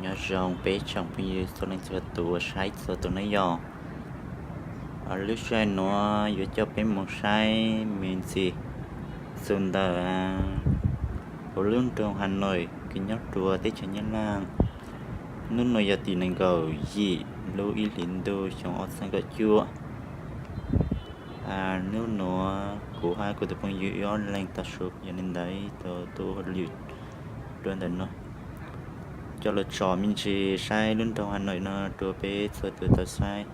Nyob zoo peb tsoom phooj ywg txhua leej txhua tus uas saib txhua tus nawb yog. Lub sij hawm nuav yuav coj peb mus saib me ntsis xu ntawm huv lub nroog Hà Nội kws nyob rua teb chaws Nyab Laj. Hnub nuav yog tim nees nkaum yim lub ib hlis ntuj xyoo ob txhiab kaum cuaj. Hnub nuav kuv hab kuv tus phooj ywg ib ob leeg tau su, yog li ntawd tau tuaj ua hauj lwm rua ntawm nuav, coj lug tsom me ntsis saib lub nroog Hà Nội no rua peb txhua tus tau saib,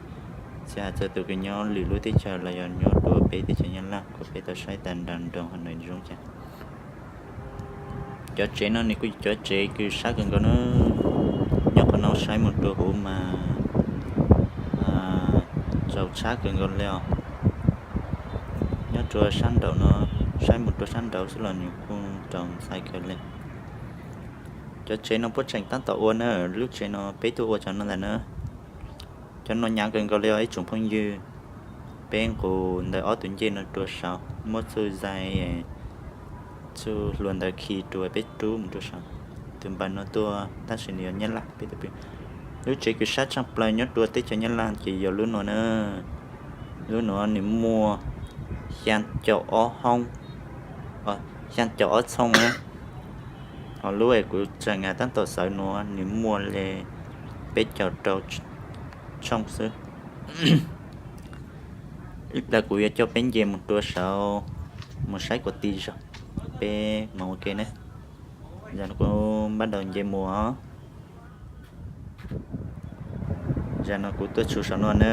txhua txhua tus kws nyob lwm lub teb chaws los yog nyob rua peb teb chaws Nyab Laj kuas peb tau saib tas nrag nroog Hà Nội zoo cas. Cov tsev no nws kuj cov tsev kws sab kawg nkaus na. Nyob qhov no saib mus rua huv mas txaus tshab kawg nkaus li os. Nyob rua sab nraud no, saib mus rua sab nraud xwb los nws kuj txaus ntshai kawg li. Cov tsev no puab tseem tab tom ua na, lub tsev no peb tuaj ua cov no ntag na. Cov no hnyav kawg nkaus li os ib tsoom phooj ywg. Peb nqus ntawm ob tug ncej no rua saud, muab txuj zais, txuj hlua ntawd khi rua peb rub mus rua saud. Tus npawb no tuaj tab sis nws yog Nyab Laj peb tug pw. Lub tsev kws sab tshaaj plawg nyob rua teb chaws Nyab Laj ces yog lub nuav na. Lub nuav nws muaj xyaa caum ob hoob, xyaa caum ob tshooj na. Ho lub es kuv tseem tab tom xawv nuav nws muaj le peb caug rau tshooj xwb. Ib plag kuv yuav coj peb nce mus rua saud, mus saib kuas ti zog, peb moog ua ke ne. Zam no kuv npaj daus nce mus os. Zam no kuv tuaj tshua saum no na,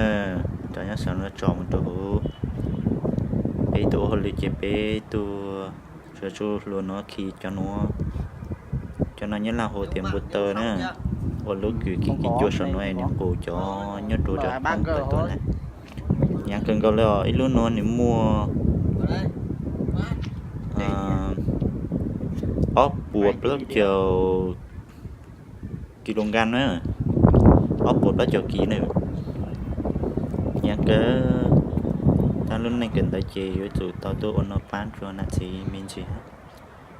rov nyob saum no tsom mus rua huv. Peb tuaj ua hauj lwm ces peb tuaj tsuas tsuj hlua nuav khi cov nuav. Cov no Nyab Laj hu tias npua taw na, ua lub kws khi khi cua saum nuav es nws nqus cov nyob rua cov hoob tawm tuaj na. Hnyav kawg nkaus li os, ib lub nuav nws muaj ob puas plaub caug kis lus nkag na, ob puas plaub caug kis na. Hnyav kawg, tab lub neej kawm ntawv ces yuav tsum tau tuaj ua no pab rua nam txiv me ntsis.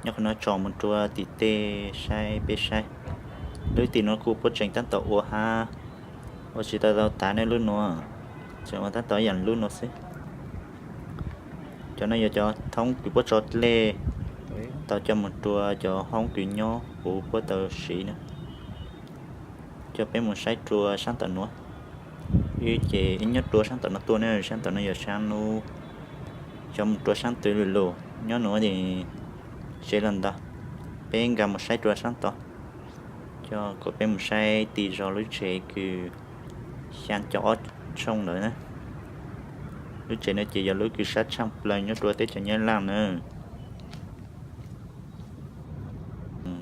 Nyob qhov no tsom mus rua tim tej saib peb saib. Lub tim nuav kuj puab tseem tab tom ua hab, ua tsis tau tau tav ne lub nuav, tseem ua tab tom yaam lub nuav xwb. Cov no yog cov thoob kws puab tso dlej tau coj mus rua cov hoob kws nyob huv puab tau siv na. Coj peb mus saib rua saab tom nuav. Wb ces wb nyob rua saab tom no tuaj ne, saab tom no yog saab nub, coj mus rua saab twg lug lug, nyob nuav ces tsev los ntau. Peb nkag mus saib rua saab tod, coj kuas peb mus saib ti zog lub tsev kws xyaa caum ob tshooj ntawd na. Lub tsev no ces yog lub kws sab tshaaj plawg nyob rua teb chaws Nyab Laj na.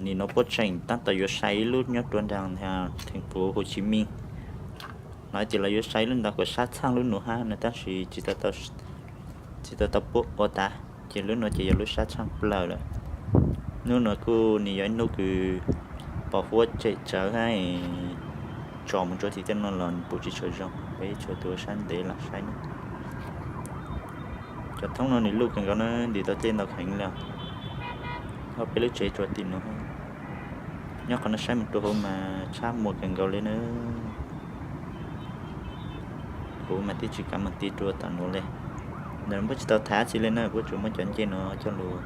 Nim no puab tseem tab tom yuav sai ib lub nyob rua nraag thành phố Hồ Chí Minh. Lawv tias lawv yuav sai ib lub ntawd kuas sab txhaaj lub nuav hab no tab sis tsis tau tau puab ua tav, ces lub nuav ces yog lub sab tshaaj plawg lawm. Hnub nuav kuj nws yog ib hnub kws pos huab tshem tsawv hab, tsom mus rua tim tej no los pum tsis tshua zoo, peb tsuas tuav sab ntev los saib na. Cov thoob no nws luj kawg nkaus na, ntim tau dlej ntau kheev li. Ho peb lub tsev rua tim nuav, nyob qhov no saib mus rua huv mas tshab muag kawg nkaus li na. Huv mas twb tsis kav moog ti rua tom nuav li. Ntawm no puab tsis tau thaiv tsi li na, puab tsuas muab cov ncej no coj lug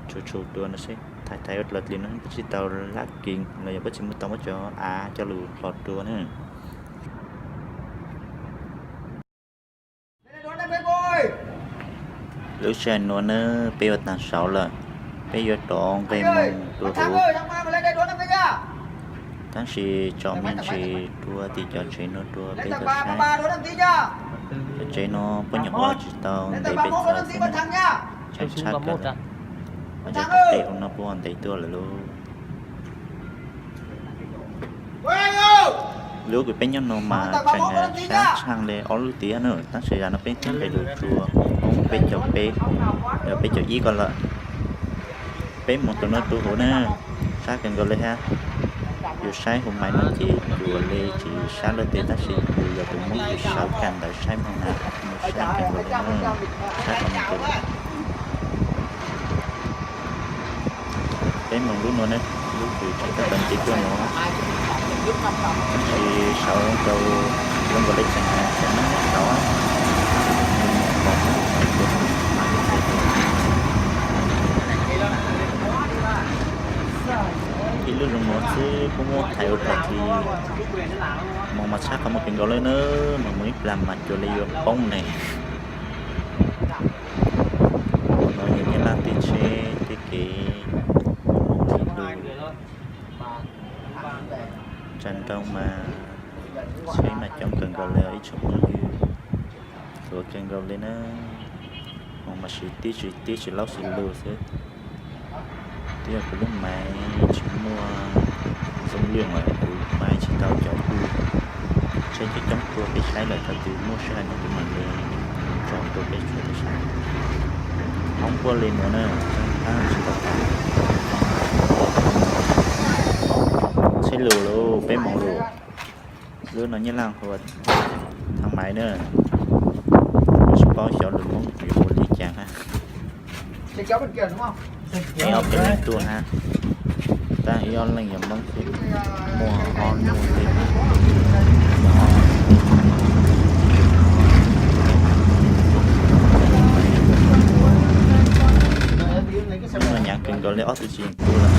tshua tshua rua no seb, thaiv thaiv ua dlaws dli no puab tsis tau lab keev los yog puab tsis muab tau muab cov av coj lug hlo rua na. Lub sij hawm nuav na, peb ua taag saud lawm, peb yuav rov nqes moog rua huv. Tab sis tsom me ntsis rua tim cov tsev nuav rua peb tau saib. Cov tsev nuav puab nyuam qhuav tsis tau ntev pes tsawg xwb na, tshab tshab kawg. Cov tsev ua no puab ntev tuaj lawm lauj. Lub kws peb nyob no mas tseem sab tshaaj le ob lub tim na, tab sis zam no peb nqes lug rua hoob peb caug peb, yog peb caug ib ko lawm. Peb moog tus no rua huv na, sab kawg nkaus li hab. Yus saib huv maiv no ces yus ua le tsis sab lawm tes, tab sis yus yog tus muab yus sawv kag ntawd saib moog na, sab kawg nkaus li na, sab kawg nkaus li. Peb moog lub nuav ne, Lub kws tseem tab tom nce tuaj no, tab sis saud rau zoo nkaus li tseem cov neeg saud, ib lub zoo no xwb kuj muab thaiv ua kom tsis mob mas tshab qhov muag kawg nkaus li na, mas mus ib plag mas cuag li yuav poob ne. No yog Nyab Laj tej tsheb tej kev mus lug. Tsam nrau mas tsheb mas coob kawg nkaus li os ib tsoom phooj ywg, tuav kawg nkaus li na. Mus mas siv tib tsis tib tsis laub tsis lug xwb. Twb yog kuv lub maiv tsis muaj zoo lwj mas kuv maiv tsis tau cov hu tsheb coob coob tuaj peb saib lawm, thaum twg muaj sij hawm no kuv mam li tso tuaj peb saib. Hoob puag li no na, tsis tau tas. Tsheb lug lawm, peb moov lawm. Lub no Nyab Laj hu ua thang maiv na, kuv tsis paub xyov lus Hmoob yuav hu li cas hab. Peb ob peb leeg tuaj hab, tab ib ob leeg yog Hmoob xwb, muaj ob nub xwb. Hnub no nyaav kawg nkaus li ob tug tsis yeem tuaj lawm.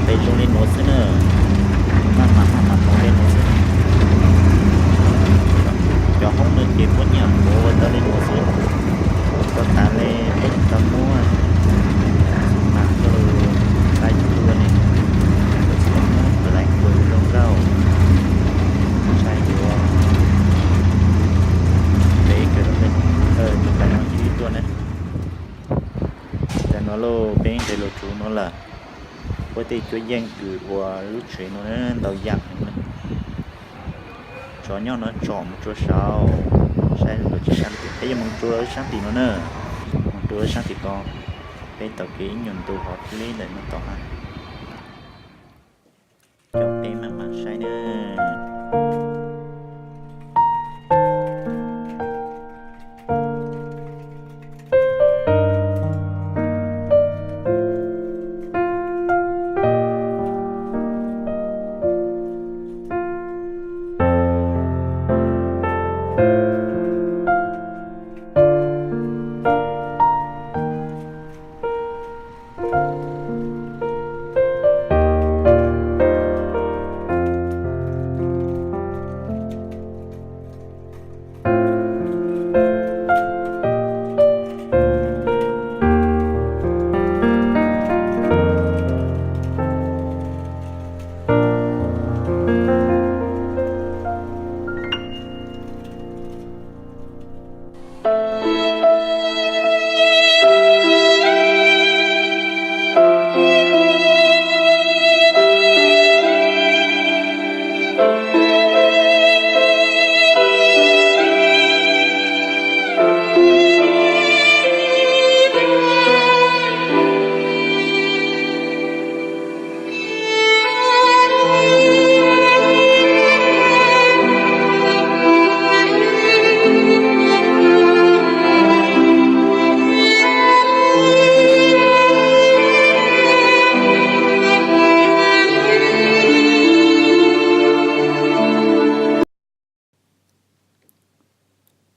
Peb zoo li nuav xwb na, maj mam maj mam moov li nuav xwb. Cov hoob no ces puab nyam moov ua tau li nuav xwb. Tau tas li peb tsis tau muab mas tuaj lub taib tuaj ne, tsis tau muab laiv kuas zoo nkauj. Ntshai yuav peb kawg li, tus tas no cia li tuaj ne. Tam no lauj, peb nqis lug tsuv no lawm. Puab tej cuab yeej kws ua lub tsev no ntau yam heev na. Tsov nyob no tsom mus rua saud, saib zoo nkaus tsis sab tim, peb yuav mus rua sab tim no na, mus rua sab tim ko. Peb taug kev ib nyuag ntu hov plig ntawm no tod hab. Coj peb maj mam saib na.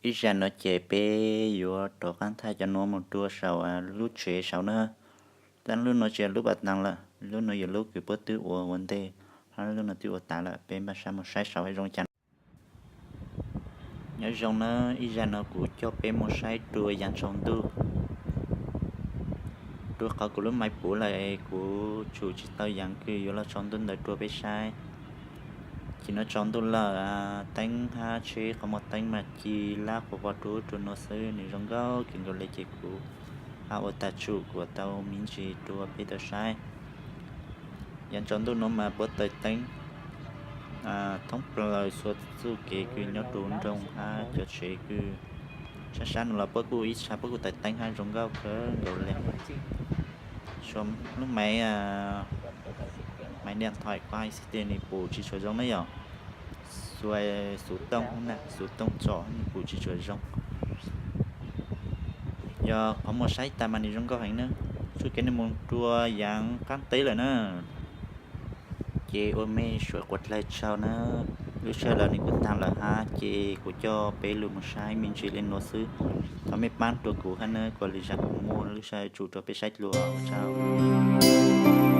Ib zaj no ces peb yuav rov qab thaij cov nuav mus rua saum lub tsev saud na. Tab lub no tsis yog lub pas taag lawm, lub no yog lub kws puab twb ua ua ntej, hab lub no twb ua tas lawm, peb npaj sab mus saib saum zoo li cas. Nyob zoo na, ib zaj no kuv coj peb mus saib rua yaav tsaus ntuj. Rua qhov kuv lub maiv puv lawm, kuv tsum tsis tau yaav kws yuav los tsaus ntuj ntawd rua peb saib. Ces no tsaus ntuj lawm, teeb hab tsheb qhov muag teeb mas ci lab quas vog rua ub rua nuav xwb, nws zoo nkauj kawg nkaus li ces kuv hab ua tag tsum kuv tau me ntsis rua peb tau saib. Yaav tsaus ntuj nuav mas puab taws teeb thoob plaws txhua txuj kev kws nyob rua nroog hab cov tsev kws sab sab nuav los puab kuj ib tshab puab kuj taws teeb hab zoo nkauj kawg nkaus li. Lub maiv, maiv niam thoim kuv hais xib tias nws pum tsis tshua zoo na yom. Xuv tooj na, xuv tooj tsom nws pum tsis tshua zoo. Yog qhov muag saib tas mas nws zoo nkauj heev na. Tsuas kev nws mus rua yaav qaab teb lawm na. Ces ua mej suav quas dlaig tsaug na. Lub sij hawm lawm nws kuj taag lawm hab, ces kuv coj peb lug moog saib me ntsis le nuav xwb. Thov mej paab rua kuv hab na, kuas lwm zag kuv muaj lub sij hawm tsum rua peb saib dlua. Ua tsaug.